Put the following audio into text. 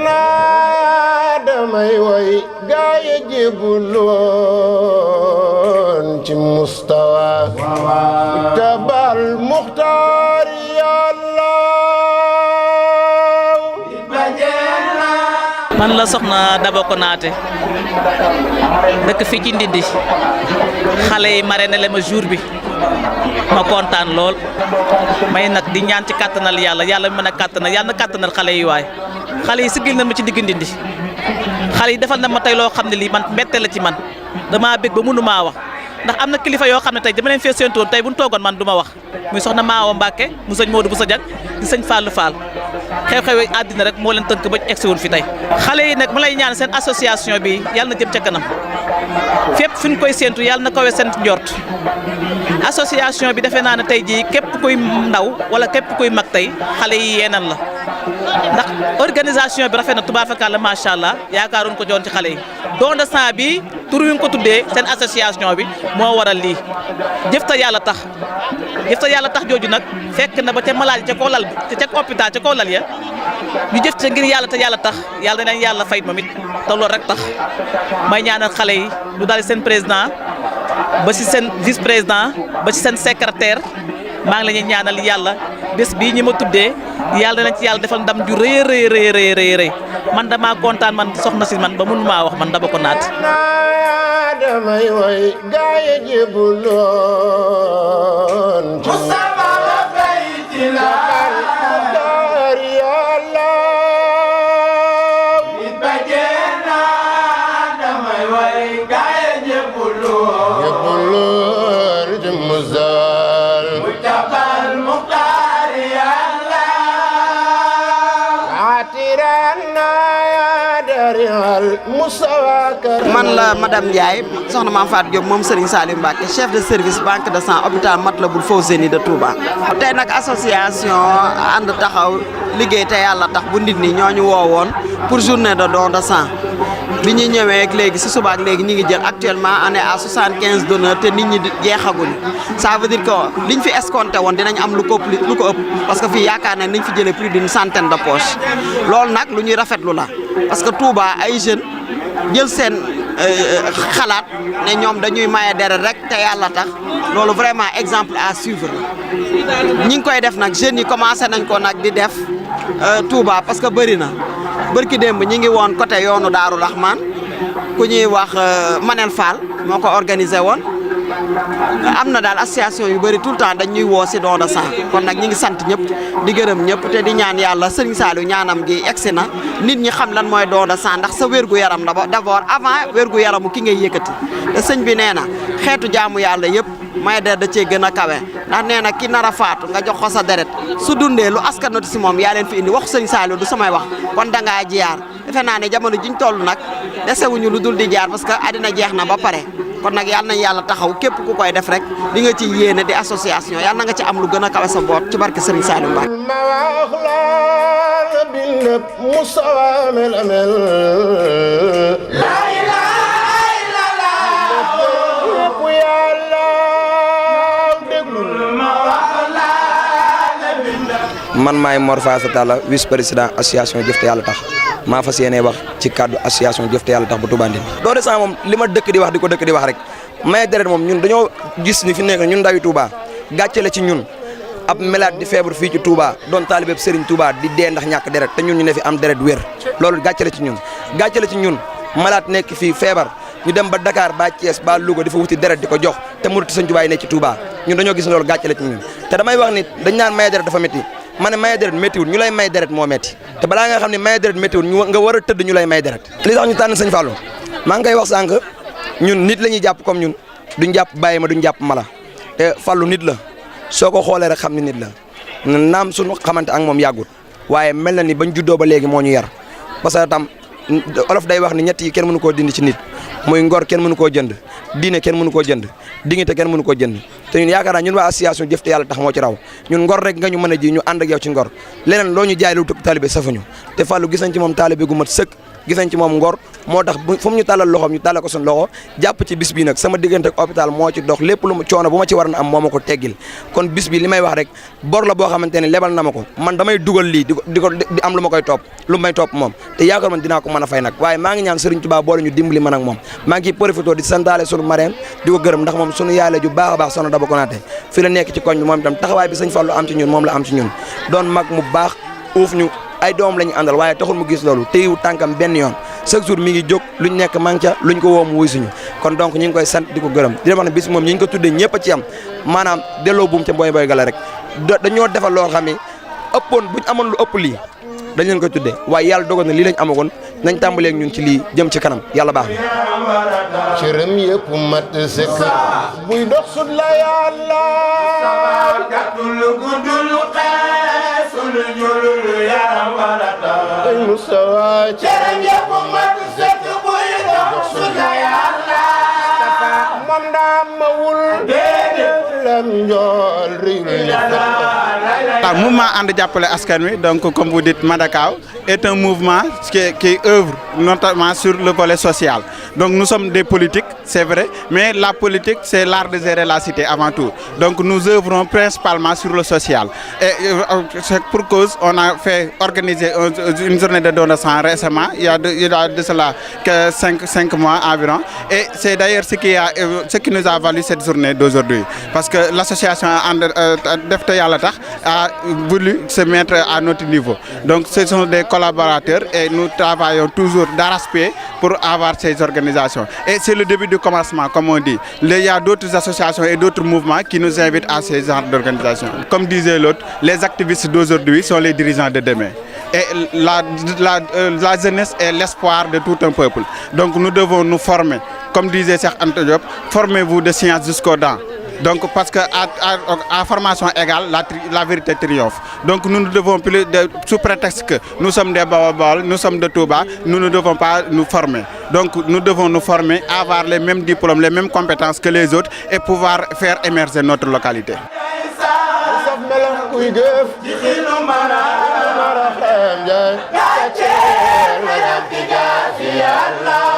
naa damay way gaaya jébuloon ci mustawa tabal muxtaar yàlla man la soxna Daba Konaté dëkk fii ci Ndindi xale yi marraine le ma jour bi ma kontaan lool may nag di ñaan ci kàttanal yàlla yàlla mi mën a kàttanal yàlla na kàttanal xale yi waay xale yi sigil nañ ma ci digg Ndindi xale yi defal na ma tey loo xam ne lii man mbette la ci man damaa bég ba mënumaa wax ndax am na kilifa yoo xam ne tey dama leen fee séentoon tey bu ñu toogoon man du ma wax muy soxna Maawa Mbacke mu sëñ Modou bu sa jag di sëñ Fallou Fall xew-xew yi àddina rek moo leen tënk ba egsi woon fi tey xale yi nag ma lay ñaan seen association bi yàlla na jëm ca kanam fépp fi ñu koy séentu yàlla na kawe seen njort association bi defe naa ne tey jii képp kuy ndaw wala képp kuy mag tey xale yi yeenan la ndax organisation bi rafet na tubaafakàlla macha allah yaakaaroon ko joon ci xale yi don de sang bi tur wi nga ko tuddee seen association bi moo waral lii jëf ta yàlla tax jooju nag fekk na ba ca malade ca kaw lal ca hôpital ca kaw lal ya ñu jëf ca ngir yàlla te yàlla tax yàlla dinañ yàlla fay moom it te loolu rek tax may ñaanal xale yi lu daal seen président ba ci seen vice président ba ci seen secrétaire maa ngi la ñuy ñaanal yàlla bés bii ñi ma tuddee yàlla dinañ ci yàlla defal ndam ju rëy rëy man damaa kontaan man soxna si man ba mënu maa wax man Daba Konaté damay way gaaya jébuloon Mustafa la fay ci la dar yàlla nit ba jeena damay way gaaya jébuloon ci muzal mutabal muxtaar yàlla atirana man la madame Ndiaye soxna Mame Fatou Diop moom Serigne Saliou Mbacké chef de service banque de sang hôpital Matlaboul Fawzeyni de Touba. tey nag association ànd taxaw liggéey te yàlla tax bu nit ñi ñoo ñu woowoon pour journée de don de sang bi ñu ñëwee ak léegi si suba ak léegi ñu ngi jël actuellement on est à 75 donneurs te nit ñi jeexaguñu ça veut dire que liñ fi escompté woon dinañ am lu ko ëpp parce que fii yaakaar nañ fi jëlee plus d'une centaine de poches loolu nag lu ñuy rafetlu la parce que Touba ay jeunes jël seen xalaat ne ñoom dañuy maye deret rek te yàlla tax loolu vraiment exemple à suivre la ñi ngi koy def nag jeunes yi commencé nañ ko nag di def Touba parce que bëri na bërki démb ñi ngi woon côté yoonu Daaru Rahman ku ñuy wax Manel Fall moo ko organisé woon am na daal association yu bëri tout le temps dañ ñuy woo si don de sang kon nag ñi ngi sant ñëpp di gërëm ñëpp te di ñaan yàlla Serigne Saliou ñaanam gi egsi na nit ñi xam lan mooy don de sang ndax sa wérgu yaram d'abord avant wérgu yaramu ki ngay yëkkati te sëñ bi nee na xeetu jaamu yàlla yëpp may deret da cee gën a kawe ndax nee na ki nar a faatu nga jox ko sa deret su dundee lu askanatu si moom yaa leen fi indi waxu Serigne Saliou du samay wax kon dangaa jiyaar defe naa ne jamono jiñ toll nag desewuñu lu dul di jaar parce que àddina jeex na ba pare kon nag yal nañ yàlla taxaw képp ku koy def rek li nga ci yéene di association yal na nga ci am lu gën a kawe sa boot ci barke Serigne Saliou Mbacké man maay Mor Faasa Talla vice président association Jëf te Yàlla tax maa fas yéene wax ci cadre association Jëf te Yàlla tax bu Touba Ndindi. don de sang moom li ma dëkk di wax di ko dëkk di wax rek maye deret moom ñun dañoo gis ni fi nekk ñun ndawi Touba gàcce la ci ñun ab malade di feebar fii ci Touba doon taalibeeb Serigne Touba di dee ndax ñàkk deret te ñun ñu ne fi am deret wér loolu gàcce la ci ñun gàcce la ci ñun malade nekk fii feebar ñu dem ba Dakar ba Thiès ba Louga di fa wuti deret di ko jox te murit Serigne Touba yi nekk ci Touba ñun dañoo gis loolu gàcce la ci ñun te damay wax ni dañ naan maye deret dafa métti ma ne maye deret méttiwul ñu lay may deret moo métti te balaa nga xam ne maye deret méttiwul nga war a tëdd ñu lay may deret li tax ñu tànn sëñ Fallou maa ngi koy wax sànq ñun nit la ñuy jàpp comme ñun duñ jàpp bàyyi ma duñ jàpp mala te Fallou nit la soo ko xoolee rek xam ni nit la naam suñu xamante ak moom yàggut waaye mel na ni bañ juddoo ba léegi moo ñu yar parce que tam olof day wax ni ñett yi kenn mënu koo dindi ci nit muy ngor kenn mënu koo jënd diine kenn mënu koo jënd dignité kenn mënu koo jënd te ñun yaakaar naa ñun waa association jëf te yàlla tax moo ci raw ñun ngor rek nga ñu mën a ji ñu ànd ak yow ci ngor leneen loo ñu jaay lu tëg taalibe safuñu te Fallou gis nañ ci moom taalibe gu mat sëkk gis nañ ci moom ngor moo tax fu mu ñu tàllal loxoom ñu tàllal ko suñu loxo jàpp ci bis bi nag sama diggante ak hôpital moo ci dox lépp lu mu coono bu ma ci war na am moo ma ko teggil kon bis bi li may wax rek bor la boo xamante ne lebal na ma ko man damay dugal lii di am lu ma koy topp lu may topp moom te yaakaar man dinaa ko mën a fay nag waaye maa ngi ñaan Serigne Touba boole ñu dimbali man ak moom maa ngi ciy profité di santaale sunu marraine di ko gërëm ndax moom sunu yaay ju baax a baax Soxna Daba Konaté fi la nekk ci koñ bi moom itam taxawaay bi Sëñ Fallu am ci ñun moom la am ci ñun doon mag mu baax uuf ñu ay doom la ñu àndal waaye taxul mu gis loolu téyiwu tànkam benn yoon chaque jour mi ngi jóg luñ nekk maa ngi ca luñ ko woo mu wuy suñu kon donc ñi ngi koy sant di ko gërëm di wax ne bis moom ñi ngi ko tuddee ñëpp a ci am maanaam delloo buum ca mboy boy gala rek dañoo defal loo xam ne ëppoon buñ amoon lu ëpp lii dañ leen koy tuddee waaye yàlla dogal na lii lañ amagoon nañ tàmbalee ak ñun ci lii jëm ci kanam yàlla baax na cërëm yëpp mat sëkk buy dox sut la yàlla gàttul guddul xeesul ñuul yaram wala taw ay Mustafa cërëm yëpp mat sëkk buy dox sut la yàlla moom daa mawul déedéet lam njool réyul mouvement ànd jàppale askan wi donc comme vous dites Madakaw est un mouvement qui œuvre notamment sur le volet social. Donc nous sommes des politiques, c'est vrai, mais la politique c'est l'art de gérer la cité avant tout. Donc nous œuvrons principalement sur le social. Et c'est pour cause on a fait organiser une journée de don de sang récemment, il y a de cela que 5 mois environ. Et c'est d'ailleurs ce qui nous a valu cette journée d'aujourd'hui. Parce que l'association Def te Yàlla Tax a voulu se mettre à notre niveau. Donc ce sont des collaborateurs et nous travaillons toujours d'arrache-pied pour avoir ces organisations. Et c'est le début du commencement, comme on dit. Il y a d'autres associations et d'autres mouvements qui nous invitent à ces genres d'organisations. Comme disait l'autre, les activistes d'aujourd'hui sont les dirigeants de demain. Et la jeunesse est l'espoir de tout un peuple. Donc nous devons nous former. Comme disait Cheikh Anta Diop, formez-vous de science jusqu'aux dents. Donc parce que à formation égale, la vérité triomphe. Donc nous ne devons plus, sous prétexte que nous sommes des Baobab, nous sommes de Touba, nous ne devons pas nous former. Donc nous devons nous former, avoir les mêmes diplômes, les mêmes compétences que les autres et pouvoir faire émerger notre localité. Allah